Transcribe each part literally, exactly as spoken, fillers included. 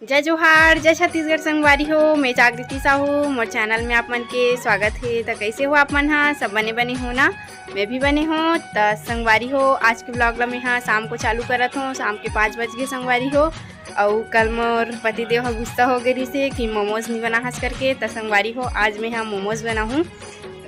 जय जोहार, जय छत्तीसगढ़ संगवारी हो। मैं जागृति साहू, मोर चैनल में आप मन के स्वागत हे। त कैसे हो आप मन ह? सब बने बने हो ना? मैं भी बने हो। त संगवारी हो, आज के ब्लॉग ला मैं ह शाम को चालू करत हो। शाम के पाँच बज गे संगवारी हो। अउ कल मोर पतिदेव ह गुस्सा हो गे रिहिसे कि मोमोज नहीं बनाहस करके। त संगवारी हो, आज मैं ह मोमोज बनाहूँ।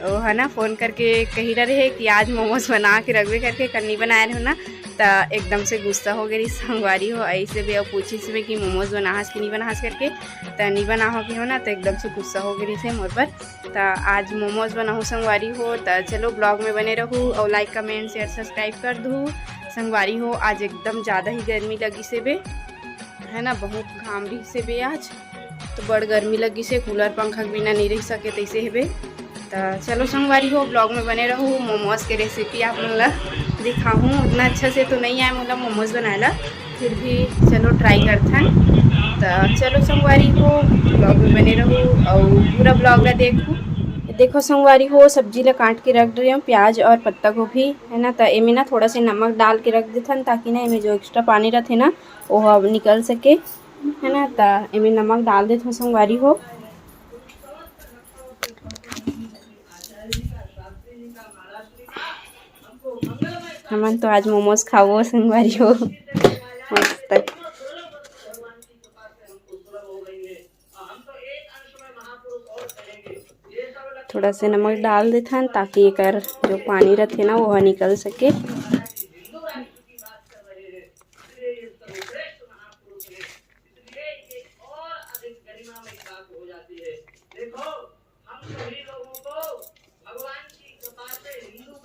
वो है ना, फोन करके कही रहे कि आज मोमोज बना के रखबे करके, कल नहीं बनाए रहे ना। त एकदम से गुस्सा हो गे रिहिसे संगवारी हो। ऐसे भी अब पूछिस भी कि मोमोज बनाहस कि नहीं बनाहस करके। त नहीं बनाहो कि हो ना, त एकदम से गुस्सा हो गे रिहिसे मोर पर। त आज मोमोज बनाहूँ संगवारी हो। त चलो, ब्लॉग में बने रहू अउ लाइक, कमेंट, शेयर, सब्सक्राइब कर दू संगवारी हो। आज एकदम ज़्यादा ही गर्मी लगिसे बे, है ना, बहुत घाम रिहिसे बे आज। तो बड़ गर्मी लगिसे, कूलर पंखा के बिना नहीं रह सके तैसे हेबे। त चलो संगवारी हो, ब्लॉग में बने रहू। मोमोज के रेसिपी आप मन ला दिखाहूँ। उतना अच्छा से तो नहीं आए मोला मोमोज बनाए ला, फिर भी चलो ट्राई करथन। त चलो संगवारी हो, ब्लॉग में बने रहू अउ पूरा ब्लॉग ला देखू। देखो संगवारी हो, सब्जी ला काट के रख रही हूँ, प्याज और पत्ता गोभी, है ना। त एमे ना थोड़ा से नमक डाल के रख देथन, ताकि ना एमे जो एक्स्ट्रा पानी रथे ना, वो अब निकल सके, है ना। त एमे नमक डाल देथन संगवारी हो। हमन तो आज मोमोज खाबो संगवारी हो, मस्त। थोड़ा से नमक डाल देथन, ताकि एकर जो पानी रथे ना, वो निकल सके।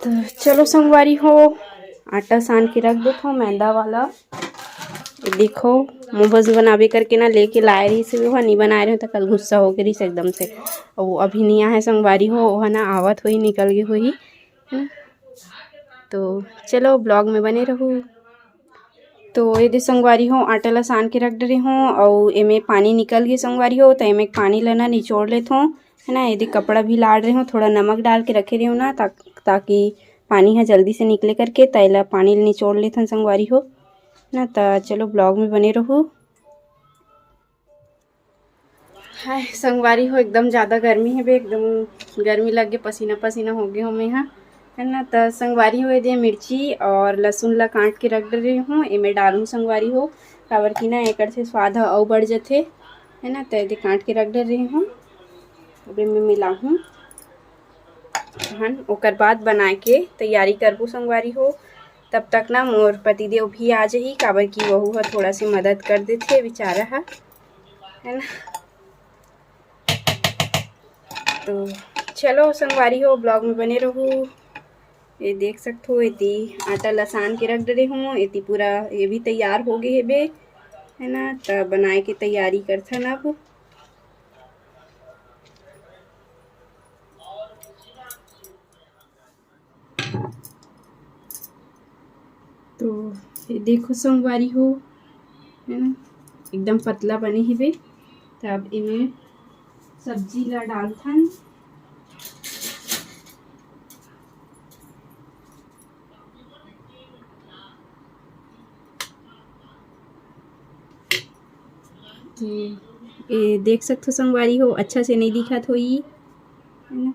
तो चलो संगवारी हो, आटा सान के रख देथो मैदा वाला। ये देखो, मोमोज बनाबे करके ना लेके लाए रहिसे, वो नहीं बनाए रहे, तो कल गुस्सा हो गे रहिसे एकदम से। अउ अभी नहीं आए संगवारी हो, वो ना आवत होही, निकल गे होही, है ना। तो चलो, ब्लॉग में बने रहू। तो ये दे संगवारी हो, आटा ला सान के रख डरे हो, अउ एमे पानी निकल गे संगवारी हो। तो एमे पानी ला ना निचोड़ लेथो, है ना। ये दे कपड़ा भी लाड़ रहे हो, थोड़ा नमक डाल के रखे रहे हो ना, ता-, ताकि पानी ह जल्दी से निकले करके। त एला पानी ला निचोड़ लेथन संगवारी हो ना। त चलो, ब्लॉग में बने रहू। हाय संगवारी हो, एकदम ज़्यादा गर्मी हे बे, एकदम गर्मी लग गे, पसीना पसीना हो गे हो मैं हा, है ना। त संगवारी हो, ये दे मिर्ची और लहसुन ला काट के रख डरे हूँ, एमे डालूँ संगवारी हो, काबर कि ना एकर से स्वाद ह अउ बढ़ जथे, है ना। त ये दे काट के रख डरे हूँ, अब एमे मिलाहूँ। हन, ओकर बाद बनाए के तैयारी करबो संगवारी हो। तब तक ना मोर पतिदेव भी आ जाही, काबर कि वहू ह थोड़ा से मदद कर देथे बेचारा ह, है ना। तो चलो संगवारी हो, ब्लॉग में बने रहू। ये देख सकथो, एती आटा लसान के रख डरे हूँ, एती पूरा ये भी तैयार हो गए हेबे, है ना। त बनाए के तैयारी करथन अब। तो ये देखो संगवारी हो, है ना, एकदम पतला बने हेबे। तब इमे सब्जी ला डालथन। तो ये देख सकथो संगवारी हो, अच्छा से नहीं दिखत होई, है ना।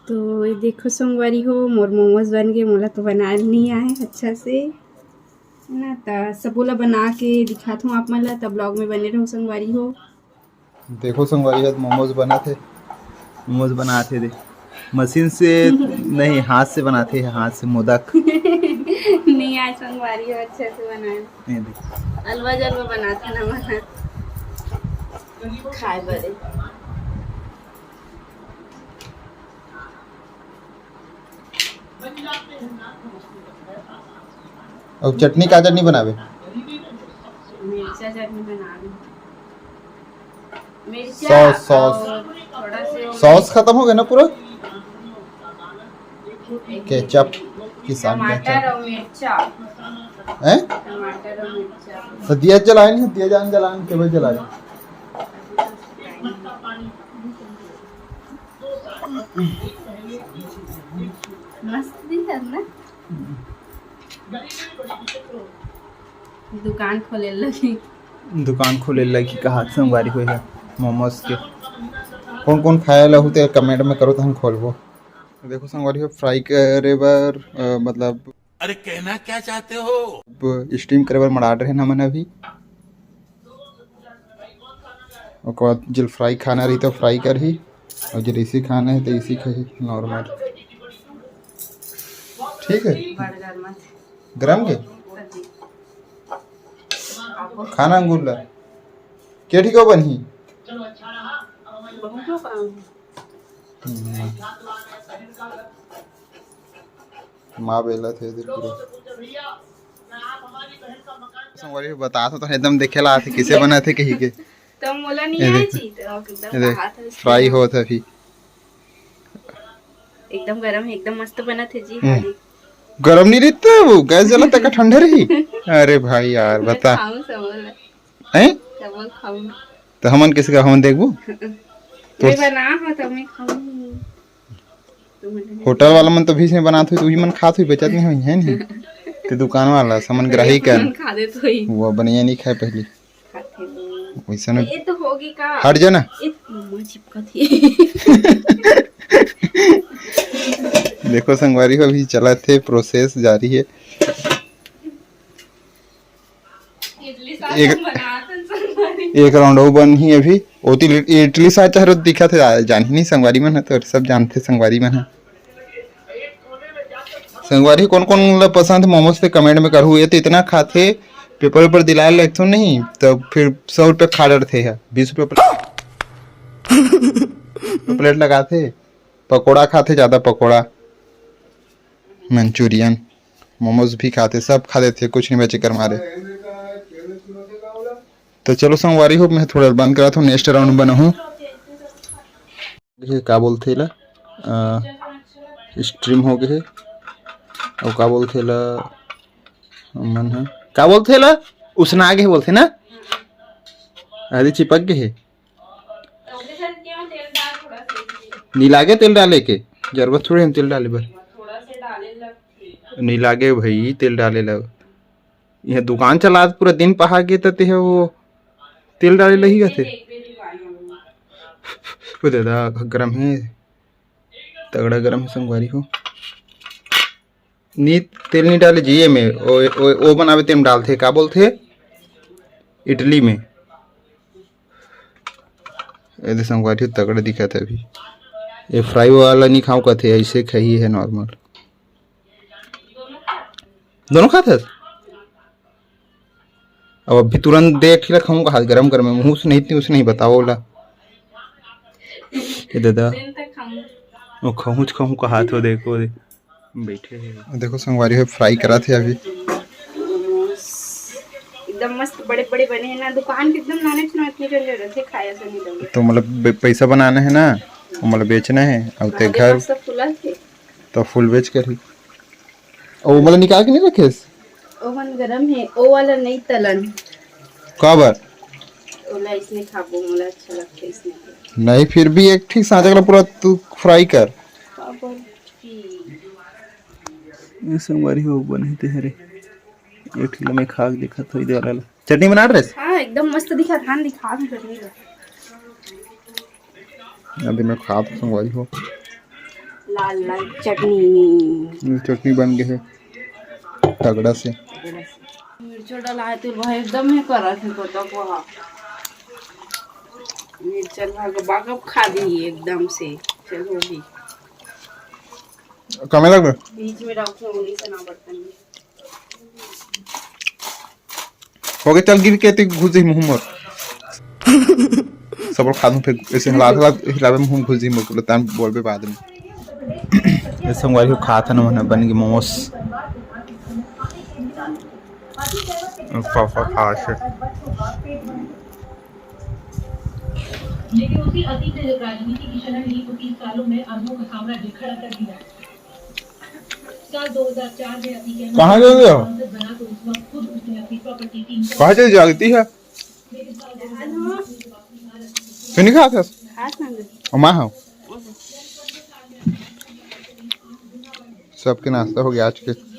तो ये देखो संगवारी हो, मोर मोमोज बन गए, मोला तो बनाए नहीं आए अच्छा से, है ना। त सबो ला बना के दिखात हूँ आप मन ला, त ब्लॉग में बने रहो संगवारी हो। देखो संगवारी हो, मोमोज बनाथे, मोमोज बनाथे दे, मशीन से नहीं, हाथ से बनाथे, हाथ से मोदक। नहीं आए संगवारी हो, अच्छा से बनाए। ये देख। अलवा जलवा बनाथे ना, मना खाए बरे। अउ चटनी का चटनी बनाबे? मिर्चा चटनी बनाबे। Sauce, sauce. सॉस खत्म हो गया ना पूरा? केचप, किसान टमाटर केचप। और मिर्चा। हैं? टमाटर और मिर्चा। तो दिया जलाए नहीं, दिया जान जलाए, केवल जलाए। मस्त दिखत ना। दुकान खोले लगी। दुकान खोले लगी कहा संगवारी हो है मोमोज के। कौन कौन खाए लहू ते कमेंट में करो तो हम खोलबो। देखो संगवारी हो, फ्राई करे बर, अ, मतलब अरे कहना क्या चाहते हो? स्टीम करे बर मड़ा रहे ना मन अभी। ओकर बाद जेल फ्राई खाना रही तो फ्राई करही, और जेल इसी खाना है तो इसी खाही नॉर्मल। ठीक है, बर्गर मत। गरम के सब्जी। खाना अंगूर ला के ठीक हो बनही। बहुत लोग आए हैं। हम्म। माँ बेला थे इधर पूरा। संगवारी हो बता तो, तो एकदम देखे ला आथे किसे बना थे कही के। तो मोला नहीं ये आए देख, चीज, तो एकदम ये देख, कहा था उसने। फ्राई हो था अभी। एकदम गरम है, एकदम मस्त बना थे जी। हम्म। खाली। गरम नहीं रहता वो, गैस जला तक ठंडा रही। अरे भाई यार, मैं बता। खाऊं समोला। हैं? समोला खाऊं। तो हमन किसी का हमन देखबो? मैं बना हो तो मैं खाऊं। होटल वाला मन तो भी से बनात हुई, तो उही मन खात हुई, बेचत नहीं हुई, है नहीं? ते दुकान वाला, समन ग्राही कर। मन खा देत हुई। वो बनिया नहीं खाए पहली। खाते नहीं। वैसा ना। ये तो होगी का? हट जा ना। ये मुंह चिपकत है। देखो संगवारी हो, अभी चलत हे, प्रोसेस जारी है। इडली साथ एक, हम बनात हन संगवारी। एक राउंड अउ बनही अभी। ओती इडली साथ चाहे दिखत हे, जानही नहीं संगवारी मन ह, तो सब जानथे संगवारी मन ह। संगवारी कोन कोन ला पसंद मोमोज से कमेंट में करहू। ये तो इतना खाथे, पेपर ऊपर दिलाए लगथो नहीं, तो फिर सौ रुपये खा डरथे है, बीस रुपये प्लेट लगाथे। पकोड़ा खाथे ज्यादा, पकोड़ा, मंचूरियन, मोमोज भी खाथे, सब खा लेथे, कुछ नहीं बचे कर मारे। तो चलो संगवारी हो, मैं थोड़ा बंद करा था, नेक्स्ट राउंड बनाहूँ। ये का बोलथे ला, अ, स्ट्रीम हो गए हे। अउ का बोलथे ला, मन ह का बोलथे ला, उसना आगे बोलथे ना, अरे चिपक गए हे। नी लागे तेल डाले के, जरूरत थोड़े हम तेल डाले बर। नी लागे भाई तेल डाले ला। ये दुकान चलात पूरा दिन पहा गे त तेह वो तेल डाले ला ही कथे। ओ दादा, गरम हे, तगड़ा गरम हे संगवारी हो। नी, तेल नी डाले जी, ये में ओ, ओ, ओ बनावे तेम डालथे, का बोलथे, इडली में। ए दे संगवारी हो, तगड़ा दिखत हे अभी। ये फ्राई वाला नी खाऊं कथे, ऐसे खाही है नॉर्मल। दोनों खात हस? अब अभी तुरंत देख ला खाऊं कहा, गरम गरम में मुंह से नहीं, उसे नहीं बताओ ला। ये दादा, दिन तक खाऊं। वो खाऊं, खाऊं कहा तो देखो दे। बैठे हैं। देखो संगवारी हो, फ्राई करा थे अभी। एकदम मस्त बड़े बड़े बने हैं ना, दुकान के एकदम नाने छुना इतने जन जरूरत है, खाया से नहीं लगे। तो मतलब बे-, पैसा बनाना है ना, मतलब बेचना है, अब ते महादेव घर मस्त फूला थे। तो फूल बेच कर ही। ओ मतलब निकाल के नहीं रखे? ओवन गरम है, ओ वाला नहीं तलन। काबर? ओला इसने खाबो, मोला अच्छा लगता है इसने। नहीं, फिर भी एक ठीक साँचा ला पूरा तू फ्राई कर। काबर? ये संगवारी हो बने ते हरे। एक ठिला में खा के देखत होई दे वाला ला। चटनी बना रहे? हाँ, एकदम मस्त दिखा, धान दिखा भी चटनी ला। अभी मैं खात संगवारी हो। लाल लाल चटनी। ये चटनी बन गई है तगड़ा से। मिर्चा डाला है तो भाई एकदम ही करा थे पता को। हाँ, मिर्चा भाग बागब खा दी एकदम से। चल होगी। कमे लग गए? बीच में रखो उंगली से ना बर्तन में। हो गए, चल गिर के ते घुस जाही मुंह मोर। सब लोग खा दूं फिर ऐसे हिला हिला हिलावे मुंह घुस जाही मोर, बोले तान बोलबे बाद में। ये संगवारी हो खात हन, मन बन गए मोमोज। पापा खा से। लेकिन उसी अतीत ने जब राजनीति की शरण ली तो तीस सालों में अरबों का साम्राज्य खड़ा कर दिया। साल दो हज़ार चार में अतीत के कहाँ गए हो? सांसद बना तो उस वक्त खुद उसने अपनी प्रॉपर्टी तीन कहाँ चली जाती है? फिर नहीं खाते? खास ना दे। और माँ हो? सबके नाश्ता हो गया आज के।